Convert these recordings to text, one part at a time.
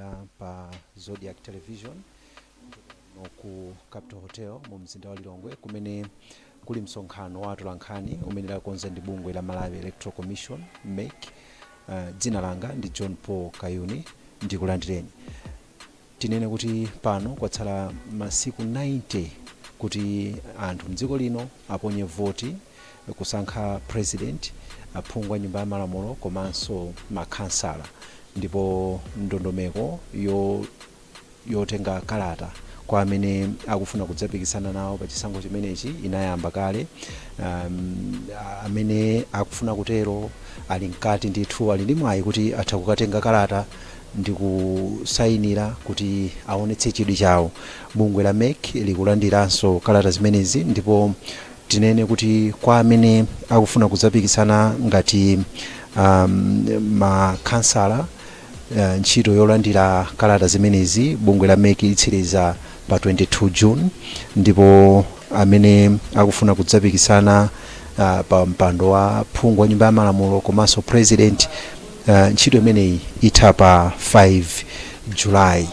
Mukutionera pa Zodiac Television kuno ku Capital Hotel mu mzinda wa Lilongwe, kumene kuli msonkhano wa atolankhani umene lakonza ndi bungwe la Malawi Electoral Commission, MEC. Dzina langa ndi John Paul Kayuni, ndikulandireni. Tinene kuti pano kwatsala masiku 90 kuti anthu mdziko lino aponye voti kusankha president, aphungu a Nyumba ya Malamulo komanso makhansala, ndipo ndondomeko yotenga kalata kwa amene akufuna kudzapikisana nawo pa chisankho chimenechi inayamba kale. Amene akufuna kutero ali mkati ndithu, ali ndi mwayi kuti atha kukatenga kalata ndi kusayinira kuti aonetse chidwi chawo. Bungwe la MEC likulandiranso kalata zimenezi, ndipo tinene kuti kwa amene akufuna kudzapikisana ngati makhansala, ntchito yolandira kalata zimenezi bungwe la MEC litsiriza pa 22 June, ndipo amene akufuna kudzapikisana pa mpando wa phungu wa Nyumba ya Malamulo komanso president, ntchito imeneyi itha pa 5 July.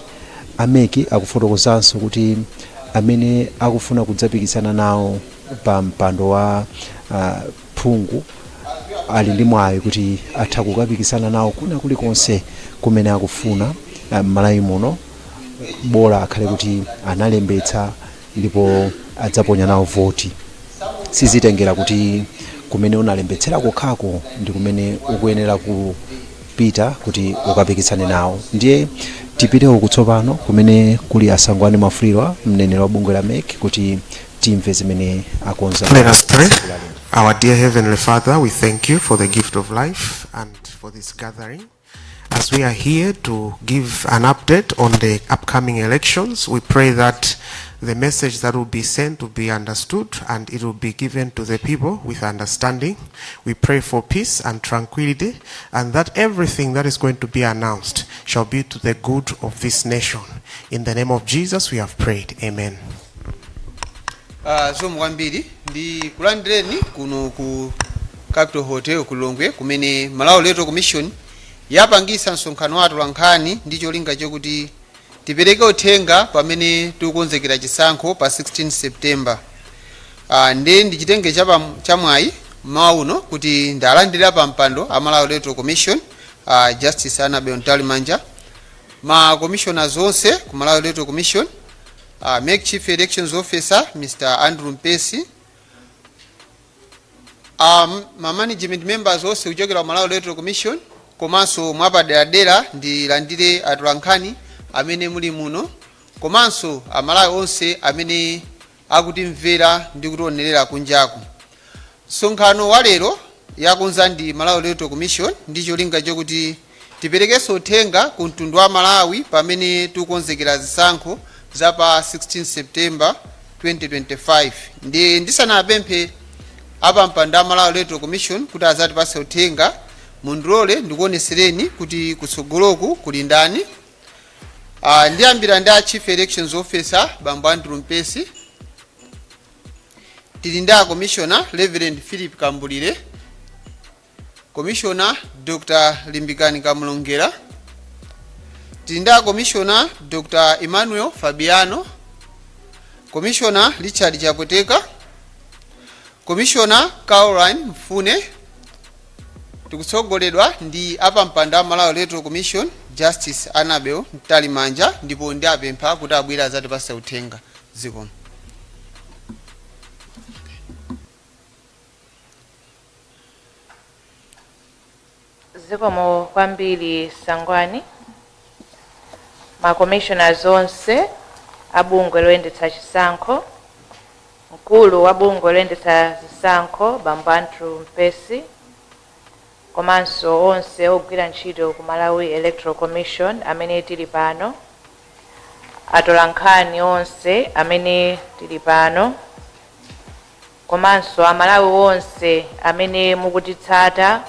A MEC akufotokozanso kuti amene akufuna kudzapikisana nawo pa mpando wa phungu ali ndi mwayi kuti atha kukapikisana nawo kuna kulikonse kumene akufuna m'Malawi muno, bola akhale kuti analembetsa ndipo adzaponya nawo voti. Sizitengera kuti kumene unalembetsera kokhako ndi kumene ukuyenera kupita kuti ukapikisane nawo. Ndiye tipite uku tsopano kumene kuli a Sangwani Mwafulirwa, mneneri wa bungwe la MEC, kuti timve zimene akonza. Let us pray. Our dear Heavenly Father, we thank you for the gift of life and for this gathering. As we are here to give an update on the upcoming elections, we pray that the message that will be sent will be understood and it will be given to the people with understanding. We pray for peace and tranquility, and that everything that is going to be announced shall be to the good of this nation. In the name of Jesus we have prayed. Amen. Zikomo kwambiri. Ndikulandireni kuno ku Capital Hotel ku Lilongwe, kumene Malawi Electoral Commission yapangisa msonkhano wa atolankhani ndi cholinga chokuti tipereke uthenga pamene tikukonzekera chisankho pa 16 September. Ndi ndichitenge chamwayi mmawa uno kuti ndalandira pa mpando a Malawi Electoral Commission, Justice Annabel Mtalimanja, ma commissioners onse ku Malawi Electoral Commission, MEC Chief Elections Officer Mr Andrew Mpesi, ma management members onse kuchokera ku Malawi Electoral Commission, komanso mwapaderadera ndilandire atolankhani amene muli muno, komanso Amalawi onse amene akutimvera ndi kutionerera kunjaku. Msonkhano wa lero yakonza ndi Malawi Electoral Commission ndi cholinga chokuti tiperekenso uthenga ku mtundu wa Malawi pamene tikukonzekera zisankho za pa 16 September 2025. Ndi ndisanapemphe apampando a Malawi Electoral Commission kuti azatipatse uthenga, mundilole ndikuonesereni kuti kutsogoloku kuli ndani. Ndiyambira ndi a Chief Elections Officer, Bambo Andrew Mpesi. Tili ndi a Commissioner Reverend Philip Kambulire, Commissioner Dr Limbikani Kamlongera. Tili ndi a Commissioner Dr Emmanuel Fabiano, Commissioner Richard Chapweteka, Commissioner Caroline Mfune. Tikutsogoledwa ndi apampando a Malawi Electoral Commission, Justice Annabel Mtalimanja, ndipo ndi apempha kuti abwere azatipatse uthenga. Zikomo. Zikomo kwambiri, Sangwani. Ma commissioners onse a bungwe loyendetsa chisankho, mkulu wa bungwe loyendetsa zisankho Bambo Andrew Mpesi, komanso onse ogwira ntchito ku Malawi Electoral Commission amene tili pano, atolankhani onse amene tili pano, komanso Amalawi onse amene mukutitsata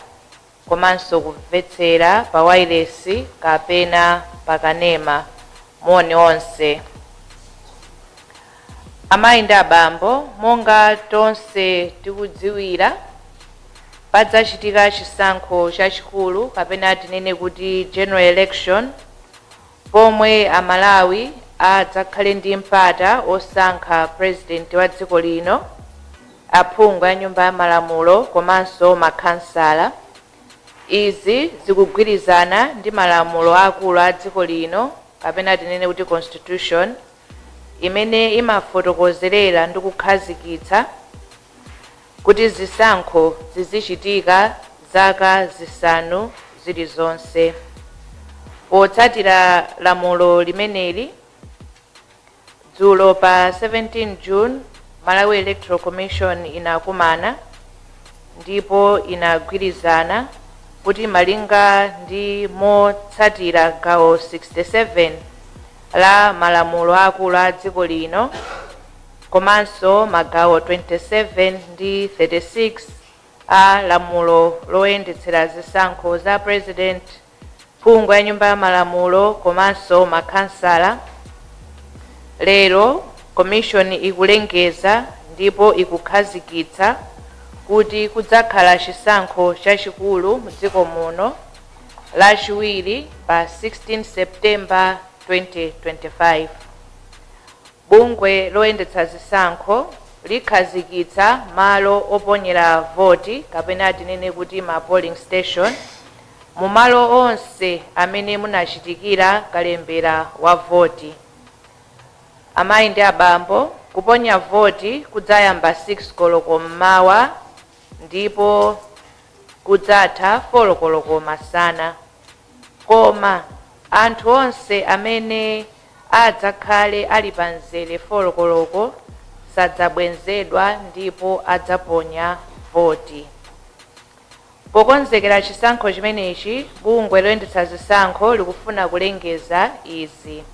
komanso kumvetsera pa wailesi kapena pa kanema, moni onse. Amayi ndi abambo, monga tonse tikudziwira, padzachitika chisankho chachikulu, kapena tinene kuti general election, Pomwe Amalawi adzakhale ndi mpata osankha president wa dziko lino, aphungu a Nyumba ya Malamulo komanso makhansala. Izi zikugwirizana ndi malamulo akulu a dziko lino, kapena tinene kuti Constitution, imene imafotokozerera ndi kukhazikitsa kuti zisankho zizichitika zaka 5 zilizonse. Potsatira lamulo limeneli, dzulo pa 17 June, Malawi Electoral Commission inakumana ndipo inagwirizana kuti malinga ndi motsatira gawo 67 la malamulo akulu a dziko lino komanso magawo 27 ndi 36 a lamulo loyendetsera zisankho za president, phungu ya Nyumba ya Malamulo komanso makhansala, lero Commission ikulengeza ndipo ikukhazikitsa kuti kudzakhala chisankho chachikulu mdziko muno Lachiwiri pa 16 September 2025. Bungwe loyendetsa zisankho likhazikitsa malo oponyera voti, kapena tinene kuti ma polling station, mu malo onse amene munachitikira kalembera wa voti. Amayi ndi abambo, kuponya voti kudzayamba 6 koloko mmawa ndipo kudzatha 4 koloko masana, koma anthu onse amene adzakhale ali pa mzere 4 koloko sadzabwenzedwa ndipo adzaponya voti. Pokonzekera chisankho chimenechi, bungwe loyendetsa zisankho likufuna kulengeza izi.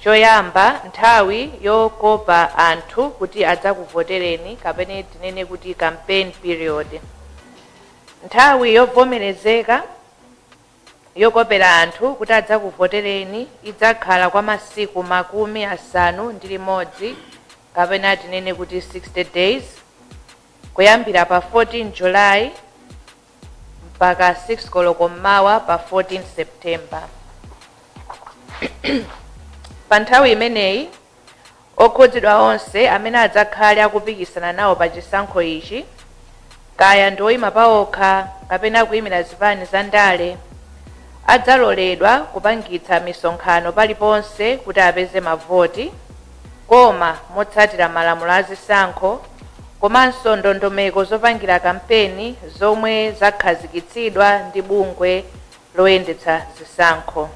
Choyamba, nthawi yokopa anthu kuti adzakuvotereni, kapena tinene kuti campaign period. Nthawi yovomerezeka yokopera anthu kuti adzakuvotereni idzakhala kwa masiku 61, kapena tinene kuti 60 days, kuyambira pa 14 July mpaka 6 koloko mmawa pa 14 September. Pa nthawi imeneyi, okhudzidwa onse amene adzakhale akupikisana nawo pa chisankho ichi, kaya ndi oyima paokha kapena kuyimira zipani za ndale, adzaloledwa kupangitsa misonkhano paliponse kuti apeze mavoti, koma motsatira malamulo a zisankho komanso ndondomeko zopangira kampeni zomwe zakhazikitsidwa ndi bungwe loyendetsa zisankho.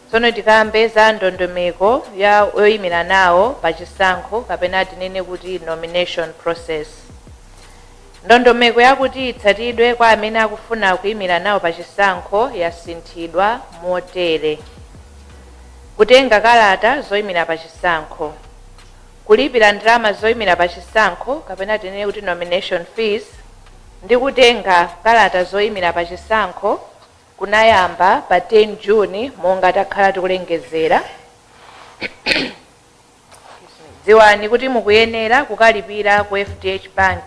Tsono tikambe za ndondomeko ya oyimira nawo pa chisankho, kapena tinene kuti nomination process. Ndondomeko yakuti itsatidwe kwa amene akufuna kuyimira nawo pa chisankho yasinthidwa motere: kutenga kalata zoyimira pa chisankho, kulipira ndalama zoyimira pa chisankho, kapena tinene kuti nomination fees, ndi kutenga kalata zoyimira pa chisankho kunayamba pa 10 June monga takhala tikulengezera. Dziwani kuti mukuyenera kukalipira ku FDH Bank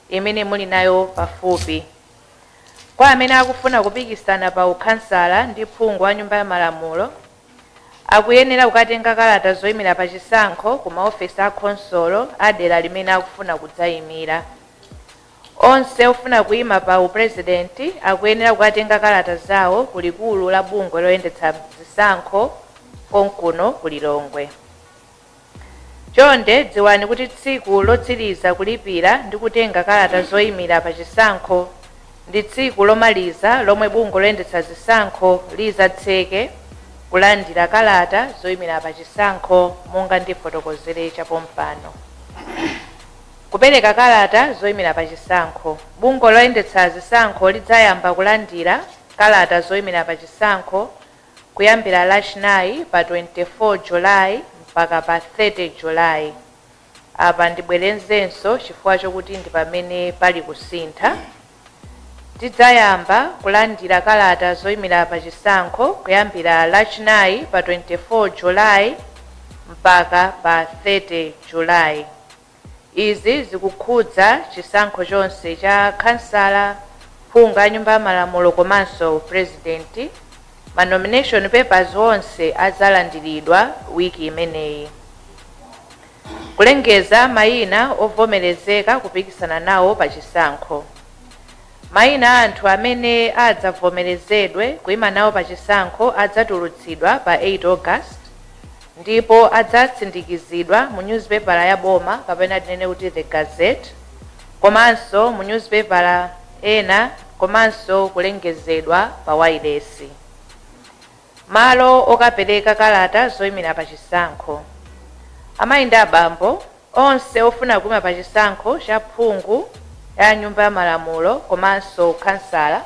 imene muli nayo pafupi. Kwa amene akufuna kupikisana pa ukhansala ndi phungu wa Nyumba ya Malamulo, akuyenera kukatenga kalata zoyimira pa chisankho ku maofesi a khonsolo a dera limene akufuna kudzayimira. Onse ofuna kuyima pa upurezidenti akuyenera kukatenga kalata zawo ku likulu la bungwe loyendetsa zisankho konkuno ku Lilongwe. Chonde dziwani kuti tsiku lotsiriza kulipira ndi kutenga kalata zoyimira pa chisankho ndi tsiku lomaliza lomwe bungwe loyendetsa zisankho lizatseke kulandira kalata zoyimira pa chisankho, monga ndifotokozere chapompano. Kupereka kalata zoyimira pa chisankho: bungwe loyendetsa zisankho lidzayamba kulandira kalata zoyimira pa chisankho kuyambira Lachinayi pa 24 July mpaka pa 30 July. Apa ndibwerezenso chifukwa chokuti ndi pamene pali kusintha. Tidzayamba kulandira kalata zoyimira pa chisankho kuyambira Lachinayi pa 24 July mpaka pa 30 July. Izi zikukhudza chisankho chonse cha khansala, phungu a Nyumba ya Malamulo komanso purezidenti. Ma nomination papers onse adzalandiridwa wiki imeneyi. Kulengeza mayina ovomerezeka kupikisana nawo pa chisankho. Mayina a anthu amene adzavomerezedwe kuyima nawo pa chisankho adzatulutsidwa pa 8 August ndipo adzatsindikizidwa mu newspaper ya boma, kapena tinene kuti the Gazette, komanso mu newspaper ena, komanso kulengezedwa pa wailesi. Malo okapereka kalata zoyimira pa chisankho. Amayi ndi abambo onse ofuna kuyima pa chisankho cha phungu ya Nyumba ya Malamulo komanso kansala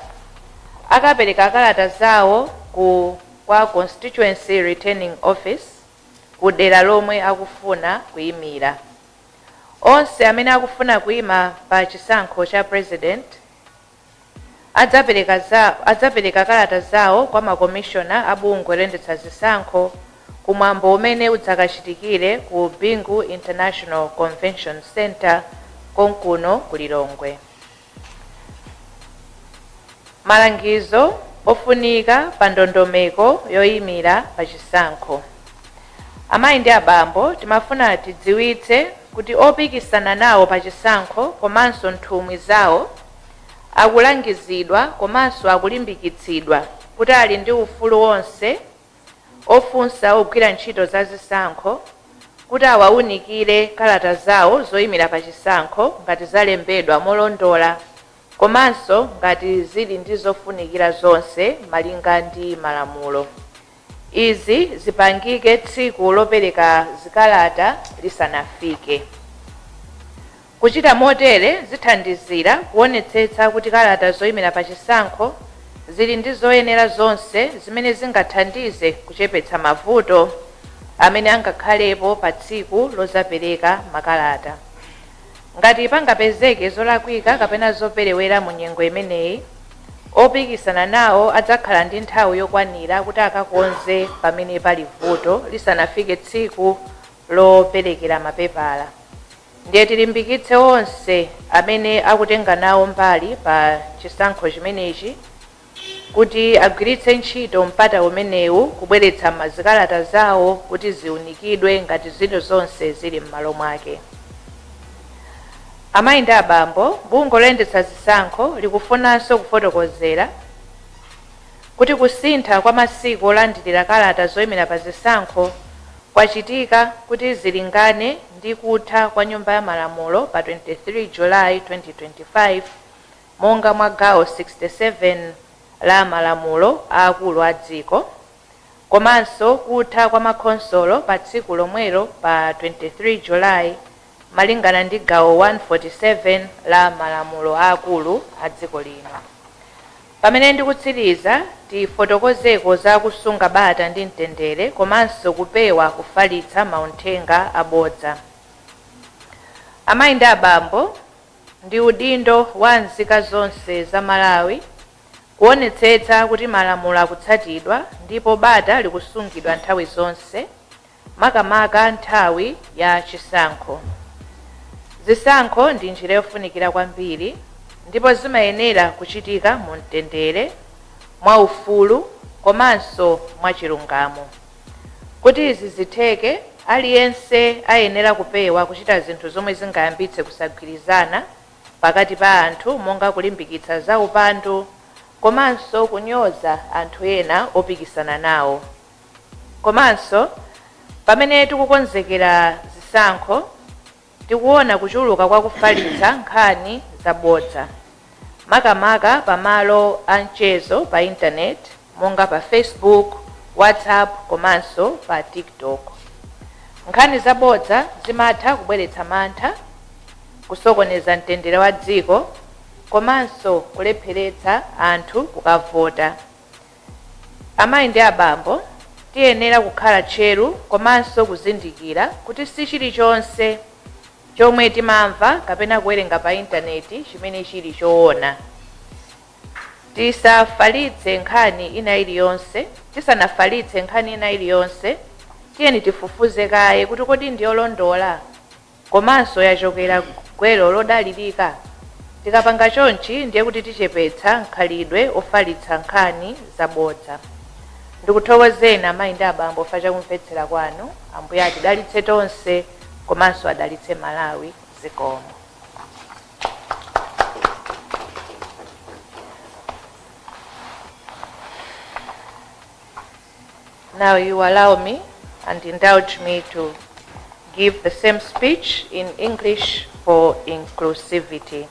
akapereka kalata zawo ku kwa Constituency Returning Office ku dera lomwe akufuna kuyimira. Onse amene akufuna kuyima pa chisankho cha president adzapereka kalata zawo kwa makomishona a bungwe loyendetsa zisankho kumwambo umene udzakachitikire ku Bingu International Convention Center konkuno ku Lilongwe. Malangizo ofunika pa ndondomeko yoyimira pa chisankho. Amayi ndi abambo, timafuna tidziwitse kuti opikisana nawo pa chisankho komanso nthumwi zawo akulangizidwa komanso akulimbikitsidwa kuti ali ndi ufulu wonse ofunsa ogwira ntchito za zisankho kuti awaunikire kalata zawo zoyimira pa chisankho ngati zalembedwa molondola komanso ngati zili ndi zofunikira zonse malinga ndi malamulo. Izi zipangike tsiku lopereka zikalata lisanafike. Kuchita motere zithandizira kuonetsetsa kuti kalata zoyimira pa chisankho zili ndi zoyenera zonse zimene zingathandize kuchepetsa mavuto amene angakhalepo pa tsiku lozapereka makalata. Ngati pangapezeke zolakwika kapena zoperewera mu nyengo imeneyi, opikisana nawo adzakhala ndi nthawi yokwanira kuti akakonze pamene pali vuto lisanafike tsiku loperekera mapepala. Ndiye tilimbikitse onse amene akutenga nawo mbali pa chisankho chimenechi kuti agwiritse ntchito mpata umenewu kubweretsa mazikalata zawo kuti ziunikidwe ngati zinthu zonse zili m'malo mwake. Amayi ndi abambo, bungwe loyendetsa zisankho likufunanso kufotokozera kuti kusintha kwa masiku olandirira kalata zoyimira pa zisankho kwachitika kuti zilingane ndi kutha kwa Nyumba ya Malamulo pa 23 July 2025, monga mwa gawo 67 la malamulo aakulu a dziko, komanso kutha kwa makhonsolo pa tsiku lomwelo pa 23 July, malingana ndi gawo 147 la malamulo aakulu a dziko lino. Pamene ndikutsiriza, tifotokozeko za kusunga bata ndi mtendere komanso kupewa kufalitsa mauthenga abodza. Amayi ndi abambo, ndi udindo wa nzika zonse za Malawi kuonetsetsa kuti malamulo akutsatidwa ndipo bata likusungidwa nthawi zonse, makamaka nthawi ya chisankho. Zisankho ndi njira yofunikira kwambiri ndipo zimayenera kuchitika mu mtendere, mwaufulu komanso mwachilungamo. Kuti izi zitheke, aliyense ayenera kupewa kuchita zinthu zomwe zingayambitse kusagwirizana pakati pa anthu, monga kulimbikitsa zaupandu komanso kunyoza anthu ena opikisana nawo. Komanso pamene tikukonzekera zisankho, tikuona kuchuluka kwa kufalitsa nkhani zabodza, makamaka pamalo a mchezo pa intaneti monga pa Facebook, WhatsApp komanso pa TikTok. Nkhani zabodza zimatha kubweretsa mantha, kusokoneza mtendere wa dziko komanso kulepheretsa anthu kukavota. Amayi ndi abambo, tiyenera kukhala tcheru komanso kuzindikira kuti si chilichonse chomwe timamva kapena kuwerenga pa intaneti chimene chili choona. Tisanafalitse nkhani ina iliyonse, tiyeni tifufuze kaye kuti kodi ndiyolondola komanso yachokera gwero lodalirika. Tikapanga chonchi, ndiye kuti tichepetsa mkhalidwe ofalitsa nkhani zabodza. Ndikuthokozeni amayi ndi abambo chifukwa chakumvetsera kwanu. Ambuye atidalitse tonse komanso adalitse Malawi. Zikomo. Now you allow me and indulge me to give the same speech in English for inclusivity.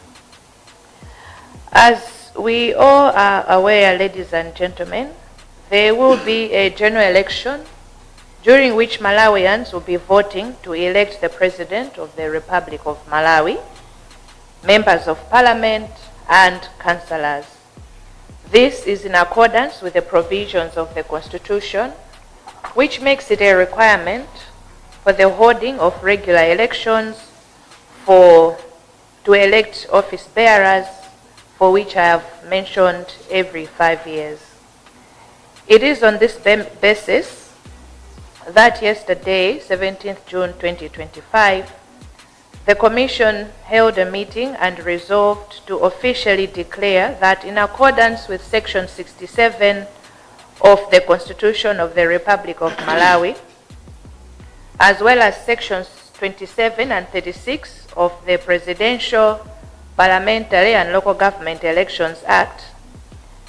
As we all are aware, ladies and gentlemen, there will be a general election during which Malawians will be voting to elect the President of the Republic of Malawi, members of parliament, and councillors. This is in accordance with the provisions of the Constitution, which makes it a requirement for the holding of regular elections for to elect office bearers, for which I have mentioned every 5 years. It is on this basis that yesterday, 17th June 2025, the Commission held a meeting and resolved to officially declare that in accordance with Section 67 of the Constitution of the Republic of Malawi, as well as Sections 27 and 36 of the Presidential, Parliamentary and Local Government Elections Act,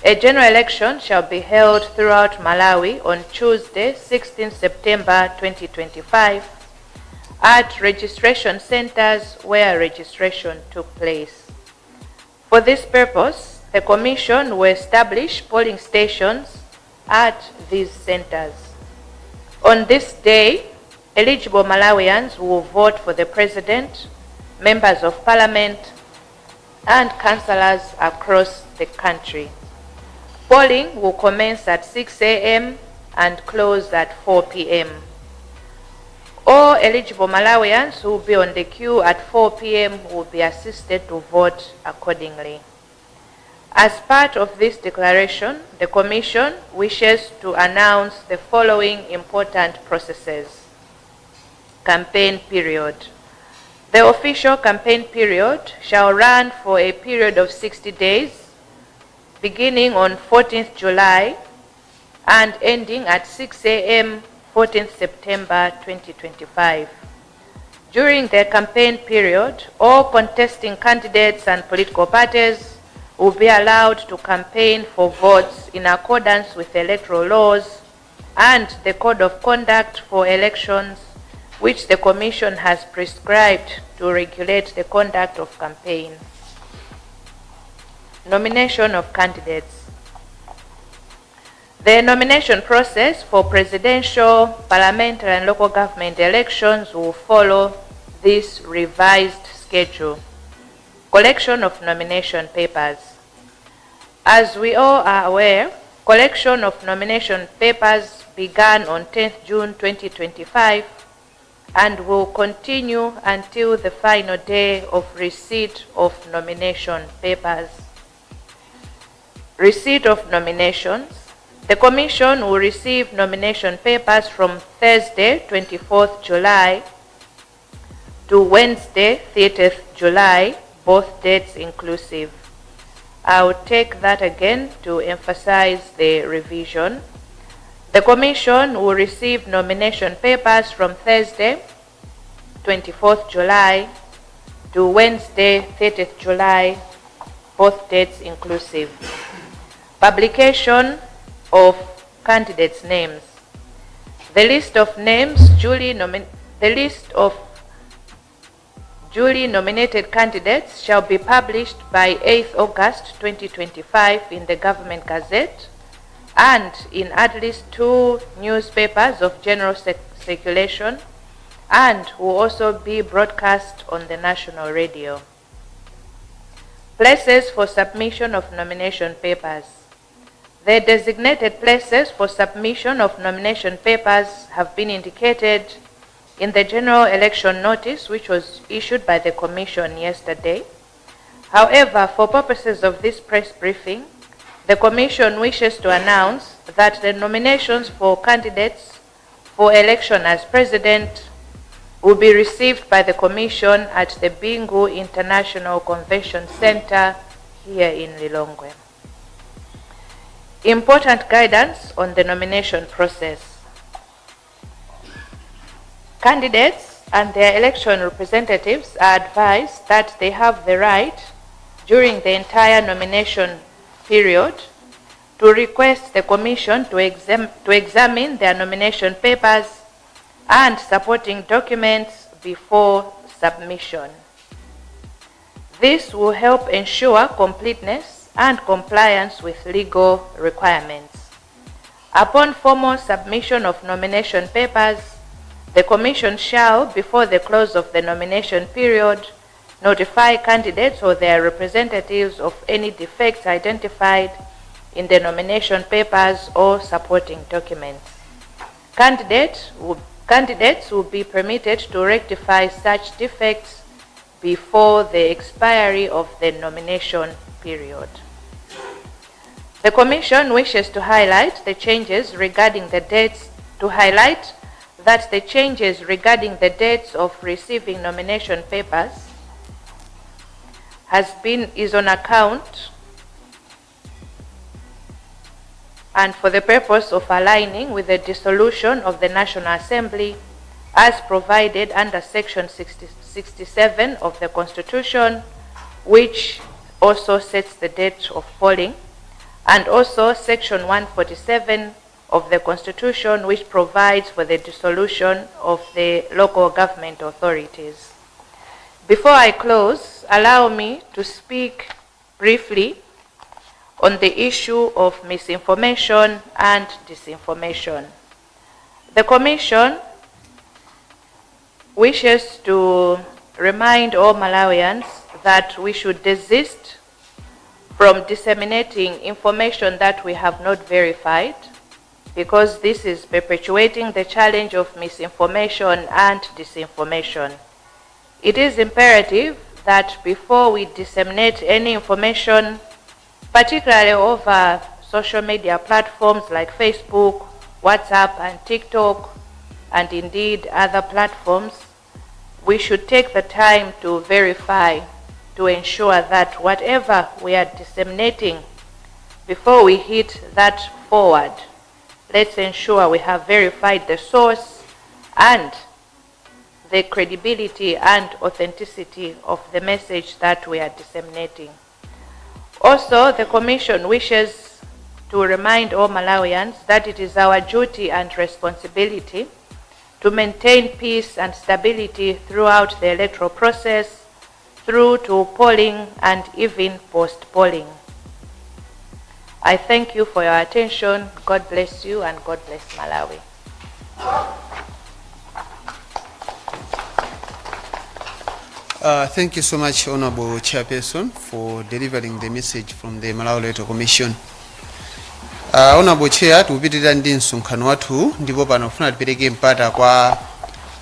a general election shall be held throughout Malawi on Tuesday, 16 September 2025, at registration centers where registration took place. For this purpose, the Commission will establish polling stations at these centers. On this day, eligible Malawians will vote for the President, members of parliament, and councillors across the country. Polling will commence at 6 a.m. and close at 4 p.m. All eligible Malawians who will be on the queue at 4 p.m. will be assisted to vote accordingly. As part of this declaration, the Commission wishes to announce the following important processes. Campaign period. The official campaign period shall run for a period of 60 days, beginning on 14th July and ending at 6 a.m. 14th September 2025. During the campaign period, all contesting candidates and political parties will be allowed to campaign for votes in accordance with electoral laws and the Code of Conduct for Elections, which the Commission has prescribed to regulate the conduct of campaign. Nomination of candidates. The nomination process for presidential, parliamentary, and local government elections will follow this revised schedule. Collection of nomination papers. As we all are aware, collection of nomination papers began on 10th June 2025 and will continue until the final day of receipt of nomination papers. Receipt of nominations. The Commission will receive nomination papers from Thursday, 24th July to Wednesday, 30th July, both dates inclusive. I'll take that again to emphasize the revision. The Commission will receive nomination papers from Thursday, 24th July to Wednesday, 30th July, both dates inclusive. Publication of candidates' names. The list of duly nominated candidates shall be published by 8th August 2025 in the Government Gazette and in at least two newspapers of general circulation, and will also be broadcast on the national radio. Places for submission of nomination papers. The designated places for submission of nomination papers have been indicated in the general election notice, which was issued by the Commission yesterday. However, for purposes of this press briefing, the Commission wishes to announce that the nominations for candidates for election as President will be received by the Commission at the Bingu International Convention Center here in Lilongwe. Important guidance on the nomination process. Candidates and their election representatives are advised that they have the right during the entire nomination period to request the Commission to examine their nomination papers and supporting documents before submission. This will help ensure completeness and compliance with legal requirements. Upon formal submission of nomination papers, the Commission shall, before the close of the nomination period, notify candidates or their representatives of any defects identified in the nomination papers or supporting documents. Candidates will be permitted to rectify such defects before the expiry of the nomination period. The Commission wishes to highlight the changes regarding the dates, to highlight that the changes regarding the dates of receiving nomination papers has been is on account and for the purpose of aligning with the dissolution of the National Assembly as provided under Section 60, 67 of the Constitution, which also sets the date of polling, and also Section 147 of the Constitution, which provides for the dissolution of the local government authorities. Before I close, allow me to speak briefly on the issue of misinformation and disinformation. The Commission wishes to remind all Malawians that we should desist from disseminating information that we have not verified, because this is perpetuating the challenge of misinformation and disinformation. It is imperative that before we disseminate any information, particularly over social media platforms like Facebook, WhatsApp, and TikTok, and indeed other platforms, we should take the time to verify, to ensure that whatever we are disseminating, before we hit that forward, let's ensure we have verified the source and the credibility and authenticity of the message that we are disseminating. Also, the Commission wishes to remind all Malawians that it is our duty and responsibility to maintain peace and stability throughout the electoral process, through to polling and even post-polling. I thank you for your attention. God bless you and God bless Malawi. Thank you so much, Honorable Chairperson, for delivering the message from the Malawi Electoral Commission. Honorable Chair, tikupitirira ndi msonkhano wathu, ndipo pano kufuna tipereke mpata kwa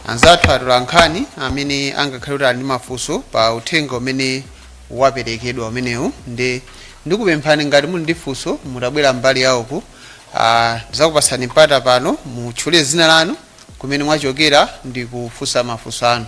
anzathu atolankhani amene angakhale kuti ali ndi mafunso pa uthenga umene waperekedwa umenewu. Ndi ndikupemphani, ngati muli ndi funso, mutabwera mbali yawoku, ndizakupasani mpata pano, mutchule dzina lanu, kumene mwachokera ndi kufunsa mafunso anu.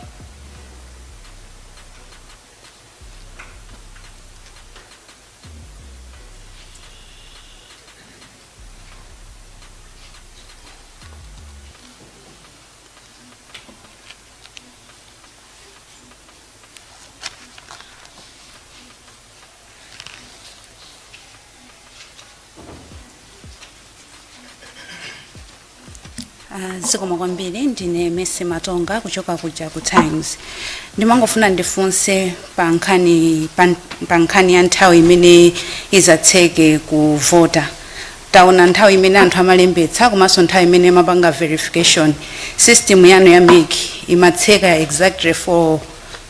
Zikomo kwambiri. Ndine Messi Matonga kuchoka kuja ku Times. Ndimangofuna ndifunse pa nkhani ya nthawi imene izatseke kuvota. Taona nthawi imene anthu amalembetsa komanso nthawi imene amapanga verification, system yanu ya MEC imatseka exactly 4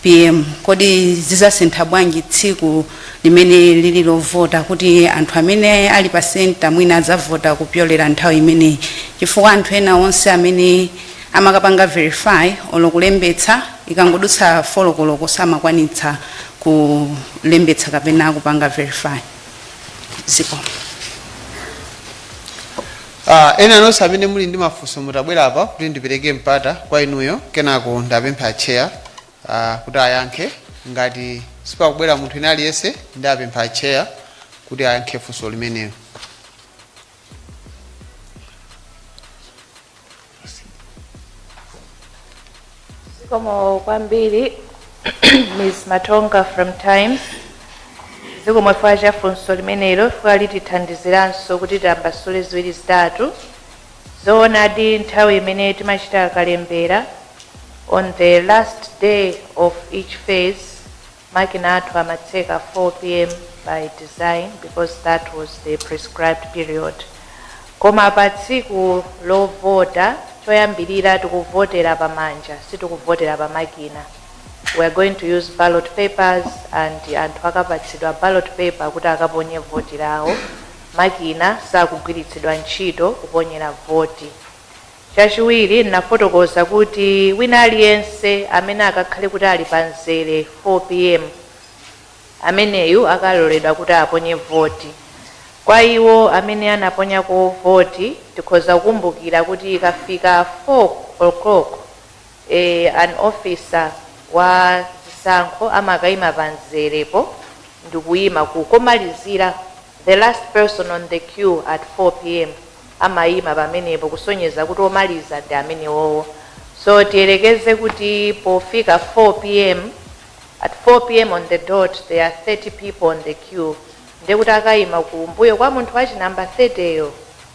p.m. Kodi zizasintha bwanji tsiku limene lili lovota, kuti anthu amene ali pa center mwina adzavota kupyolera nthawi imeneyi, chifukwa anthu ena onse amene amakapanga verify olo kulembetsa, ikangodutsa 4 koloko samakwanitsa kulembetsa kapena kupanga verify? Zikomo. Ena nonse amene muli ndi mafunso, mutabwera apa kuti ndipereke mpata kwa inuyo, kenako ndapempha chair kuti ayankhe. Ngati sipakubwera munthu ina aliyense, ndapempha chair kuti ayankhe funso limenelo. Zikomo kwambiri, Ms Matonga from Times. Zikomo chifukwa cha funso limenelo, chifukwa litithandiziranso kuti tiyambasule ziwiri zitatu. Zoonadi, nthawi imene timachita kalembera, on the last day of each phase, makina athu amatseka 4 p.m. by design, because that was the prescribed period. Koma pa tsiku lovota, choyambirira, tikuvotera pamanja, sitikuvotera pamakina. We are going to use ballot papers, and anthu akapatsidwa ballot paper kuti akaponye voti lawo. Makina sakugwiritsidwa ntchito kuponyera voti. Chachiwiri, nafotokoza kuti wina aliyense amene akakhale kuti ali pa mzere 4 p.m., ameneyu akaloledwa kuti aponye voti. Kwa iwo amene anaponyako voti, tikhoza kukumbukira kuti ikafika 4 o'clock, an officer wa zisankho amakayima pa mzerepo ndikuyima kukomalizira. The last person on the queue at 4 p.m. amayima pamenepo, kusonyeza kuti omaliza ndi amenewowo. So tiyerekeze kuti pofika 4 p.m., at 4 p.m. on the dot, there are 30 people on the queue, ndekuti akayima kumbuyo kwa munthu wachi namba 30 yo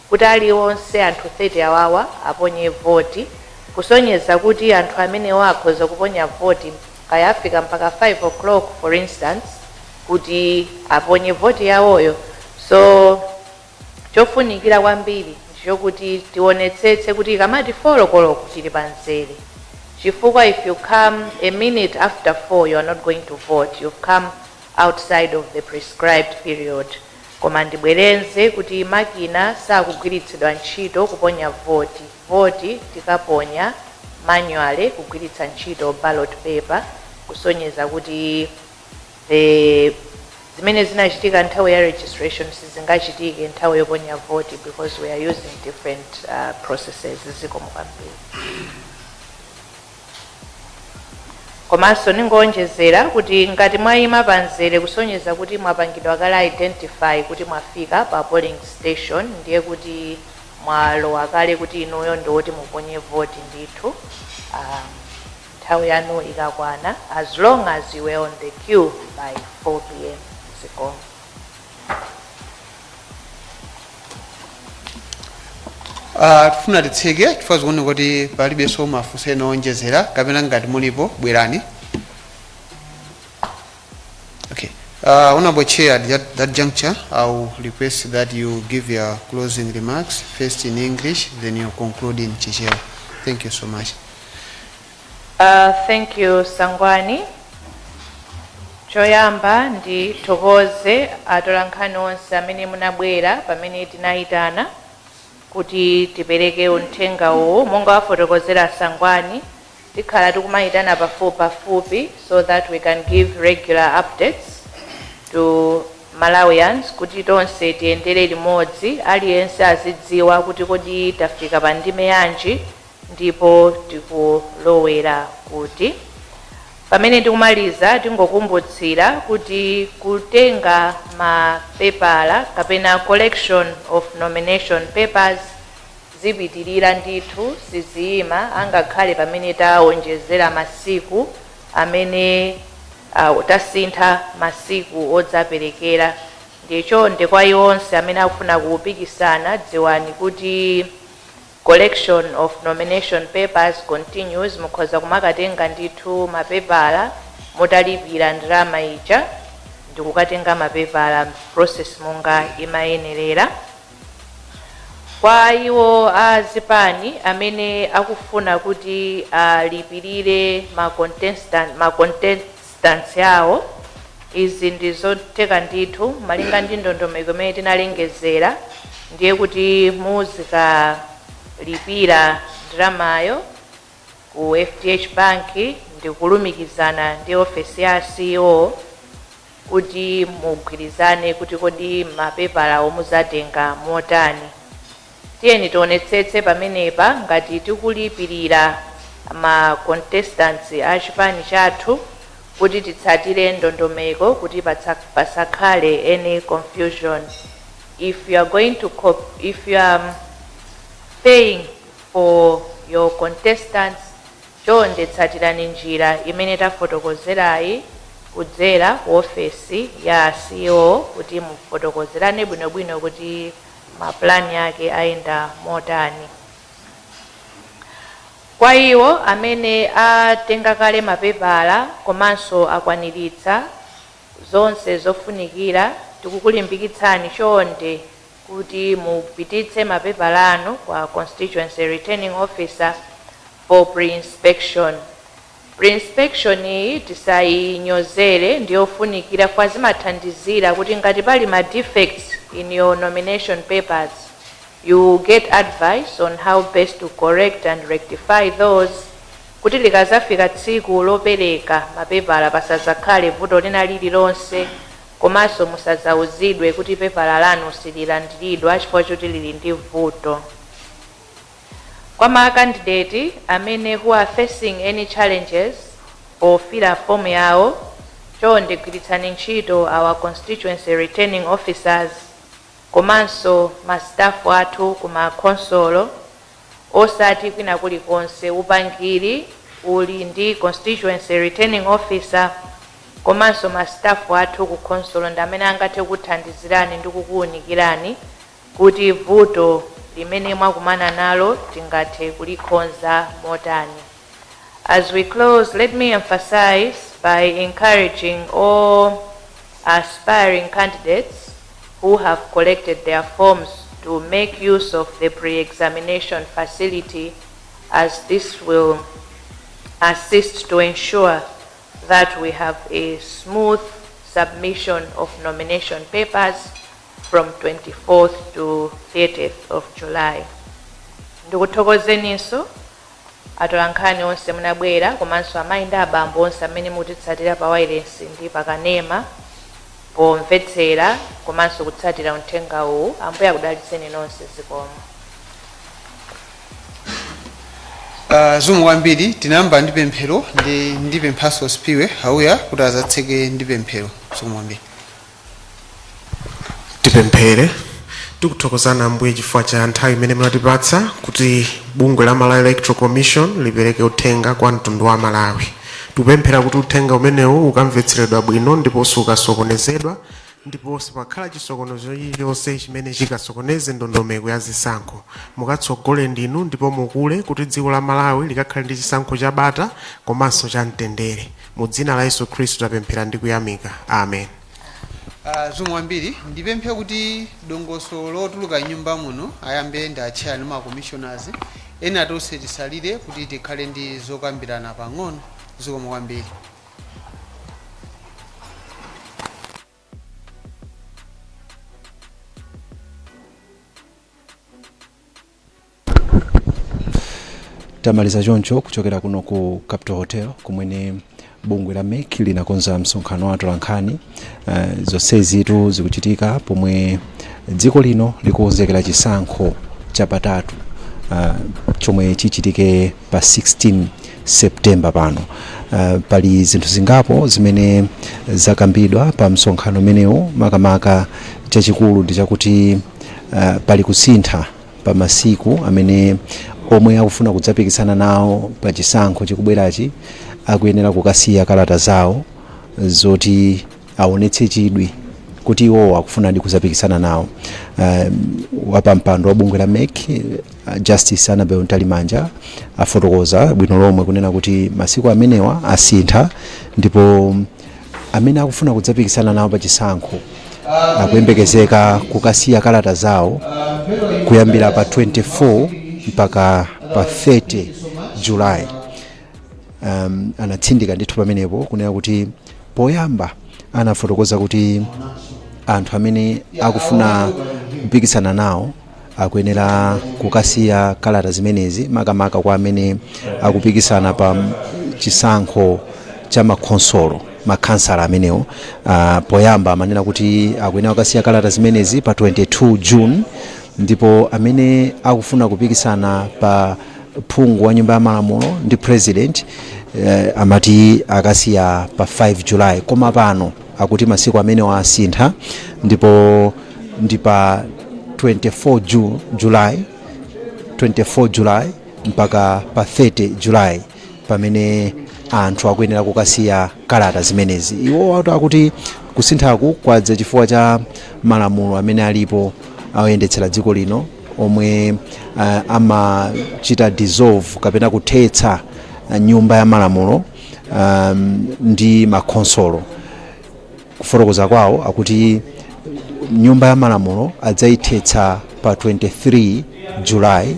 kuti aliwonse anthu 30 awawa aponye voti, kusonyeza kuti anthu amenewo akhoza kuponya voti kaya afika mpaka 5 o'clock, for instance, kuti aponye voti yawoyo. So chofunikira kwambiri ndichokuti tionetsetse kuti ikamati 4 koloko tili pa mzere, chifukwa if you come a minute after 4, you are not going to vote. You've come outside of the prescribed period. Koma ndibwereze kuti makina sakugwiritsidwa ntchito kuponya voti. Voti tikaponya manually kugwiritsa ntchito ballot paper, kusonyeza kuti the zimene zinachitika nthawi ya registration sizingachitike nthawi yoponya voti, because we are using different processes. Zikomo kwambiri. Komanso ningowonjezera kuti ngati mwayima pamzere, kusonyeza kuti mwapangidwa kale identify kuti mwafika pa polling station, ndiye kuti mwalowa kale, kuti inuyo ndiwoti muponye voti ndithu nthawi yanu ikakwana, as long as you were on the queue by 4 p.m. Zikomo. Tifuna titseke chifukwa zikuoneka kuti palibenso mafunso ena owonjezera, kapena ngati mulipo bwerani. Okay. Honorable Chair, at that juncture, I will request that you give your closing remarks, first in English, then you conclude in Chichewa. Thank you so much. Thank you, Sangwani. Choyamba, ndithokoze atolankhani onse amene munabwera pamene tinayitana kuti tipereke uthenga uwu. Monga wafotokozera Sangwani, tikhala tikumayitana pafupi pafupi so that we can give regular updates to Malawians, kuti tonse tiyendere limodzi, aliyense azidziwa kuti kodi tafika pa ndime yanji ndipo tikulowera kuti. Pamene tikumaliza, tingokumbutsira kuti kutenga mapepala kapena collection of nomination papers zipitirira ndithu, siziyima, angakhale pamene tawonjezera masiku amene tasintha masiku odzaperekera. Ndiye chonde, kwa iwo onse amene akufuna kupikisana, dziwani kuti collection of nomination papers continues. Mukhoza kumakatenga ndithu mapepala mutalipira ndalama ija ndikukatenga mapepala, process monga imayenerera. Kwa iwo a zipani amene akufuna kuti alipirire ma contestants awo, izi ndi zotheka ndithu malinga ndi ndondomeko imene tinalengezera. Ndiye kuti muzikalipira ndalamayo ku FDH Bank ndikulumikizana ndi ofesi ya CEO kuti mugwirizane kuti kodi mapepala muzatenga motani. Tiyeni tionetsetse pamenepa, ngati tikulipirira ma contestants a chipani chathu, kuti titsatire ndondomeko kuti pasakhale any confusion. If you are going to if you are paying for your contestants, Chonde tsatirani njira imene tafotokozerayi kudzera ku ofesi ya CEO kuti mufotokozerane bwinobwino kuti mapulani ake ayenda motani. Kwa iwo amene atenga kale mapepala komanso akwaniritsa zonse zofunikira, tikukulimbikitsani chonde kuti mupititse mapepala anu kwa constituency returning officer for pre-inspection. Pre-inspection iyi tisayinyozere, ndiyofunikira kwa zimathandizira kuti ngati pali ma defects in your nomination papers, you get advice on how best to correct and rectify those, kuti likazafika tsiku lopereka mapepala pasazakhale vuto lina lililonse, komanso musazauzidwe kuti pepala lanu sililandiridwa chifukwa choti lili ndi vuto. Kwa ma candidate amene who are facing any challenges pofila fomu yawo, chonde gwiritsani ntchito our constituency returning officers komanso ma staff athu ku makonsolo, osati kwina kulikonse. Upangiri uli ndi constituency returning officer komanso ma staff athu ku khonsolo ndi amene angathe kuthandizirani ndi kukuwunikirani kuti vuto limene mwakumana nalo tingathe kulikonza motani. As we close, let me emphasize by encouraging all aspiring candidates who have collected their forms to make use of the pre-examination facility, as this will assist to ensure that we have a smooth submission of nomination papers from 24th to 30th of July. Ndikuthokozeninso atolankhani onse munabwera, komanso amayi ndi abambo onse amene mutitsatira pa wireless ndi pakanema pomvetsera komanso kutsatira uthenga uwu. Ambuye akudalitseni nonse. Zikomo. Zikomo kwambiri. Tinayamba ndi pemphero, ndi ndipemphaso Spiwe Hauya kuti azatseke ndi pemphero. Zikomo kwambiri. Tipemphere. Tikuthokozana Ambuye chifukwa cha nthawi imene munatipatsa kuti bungwe la Malawi Electoral Commission lipereke uthenga kwa mtundu wa Malawi. Tikupemphera kuti uthenga umenewu ukamvetseredwa bwino ndiponso ukasokonezedwa, ndipo sipakhala chisokonezo chilichonse chimene chikasokoneze ndondomeko ya zisankho. Mukatsogole ndinu ndipo mukule kuti dziko la Malawi likakhale ndi chisankho chabata komanso cha mtendere. Mu dzina la Yesu Khristu tapemphera ndi kuyamika, amen. Zikomo kwambiri. Ndipemphe kuti dongosolo lotuluka nyumba muno ayambe ndi a chair ndi ma commissioners. Ena tonse tisalire kuti tikhale ndi zokambirana pang'ono. Zikomo kwambiri. Tamaliza choncho kuchokera kuno ku Capital Hotel, kumene bungwe la MEC linakonza msonkhano wa atolankhani. Zonsezitu zikuchitika pomwe dziko lino likukonzekera chisankho chapatatu chomwe chichitike pa 16 September pano. Pali zinthu zingapo zimene zakambidwa pa msonkhano umenewu. Makamaka chachikulu ndi chakuti pali kusintha pa masiku amene omwe akufuna kudzapikisana nawo pa chisankho chikubwerachi akuyenera kukasiya kalata zawo zoti aonetse chidwi kuti iwowo akufunadi kudzapikisana nawo. Wapampando wa bungwe la MEC, Justice Annabel Mtalimanja, afotokoza bwino lomwe kunena kuti masiku amenewa asintha, ndipo amene akufuna kudzapikisana nawo pa chisankho akuyembekezeka kukasiya kalata zawo kuyambira pa 24 mpaka pa 30 July. Anatsindika ndithu pamenepo kunena kuti poyamba anafotokoza kuti anthu amene akufuna kupikisana nawo akuyenera kukasiya kalata zimenezi, makamaka kwa amene akupikisana pa chisankho cha makhonsolo, makhansala amenewo. Poyamba amanena kuti akuyenera kukasiya kalata zimenezi pa 22 June, ndipo amene akufuna kupikisana pa phungu wa nyumba ya malamulo ndi president amati akasiya pa 5 July. Koma pano akuti masiku amenewo asintha, ndipo ndi pa 24 July, 24 July mpaka pa 30 July. Pamene anthu akuyenera kukasiya kalata zimenezi, iwo akuti kusinthaku kwadza chifukwa cha malamulo amene alipo ayendetsera dziko lino omwe amachita dissolve kapena kuthetsa nyumba ya malamulo ndi makhonsolo. Kufotokoza kwawo, akuti nyumba ya malamulo adzayithetsa pa 23 July,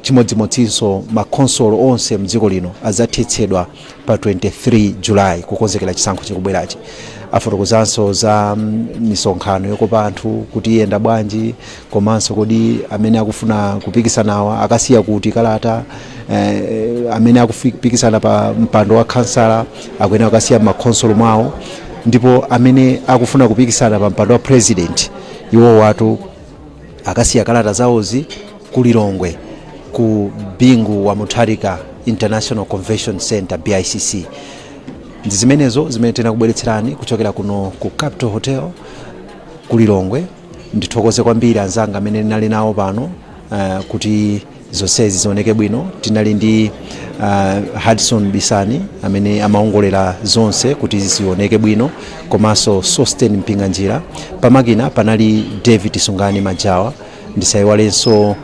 chimodzimodzinso makhonsolo onse mdziko lino adzathetsedwa pa 23 July kukonzekera chisankho chikubwerachi. Afotokozanso za misonkhano yokopa anthu kuti iyenda bwanji, komanso kodi amene akufuna kupikisanawa akasiya kuti kalata. Amene akupikisana pa mpando wa khansala akuyenera kukasiya m'makhonsolo mwawo, ndipo amene akufuna kupikisana pa mpando wa president, iwo watu akasiya kalata zawozi ku Lilongwe ku Bingu wa Mutharika International Convention Center, BICC. Ndi zimenezo zimene tinakubweretserani kuchokera kuno ku Capital Hotel ku Lilongwe. Ndithokoze kwambiri anzanga amene ndinali nawo pano kuti zonsezi zioneke bwino. Tinali ndi Hudson Bisani amene amaongolera zonse kuti zioneke bwino, komanso Sosten Mpinganjira. Pamakina panali David Sungani Majawa. Ndisayiwalenso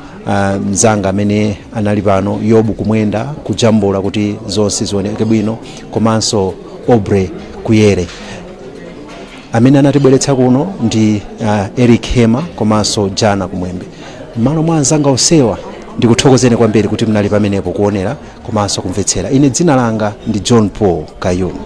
mzanga amene anali pano, Yobu Kumwenda, kujambula kuti zonse zioneke bwino, komanso Obre Kuyere. Amene anatibweretsa kuno ndi Eric Hema komanso Jana Kumwembe. M'malo mwa anzanga onsewa, ndikuthokozeni kwambiri kuti mnali pamenepo kuonera komanso kumvetsera. Ine dzina langa ndi John Paul Kayuni.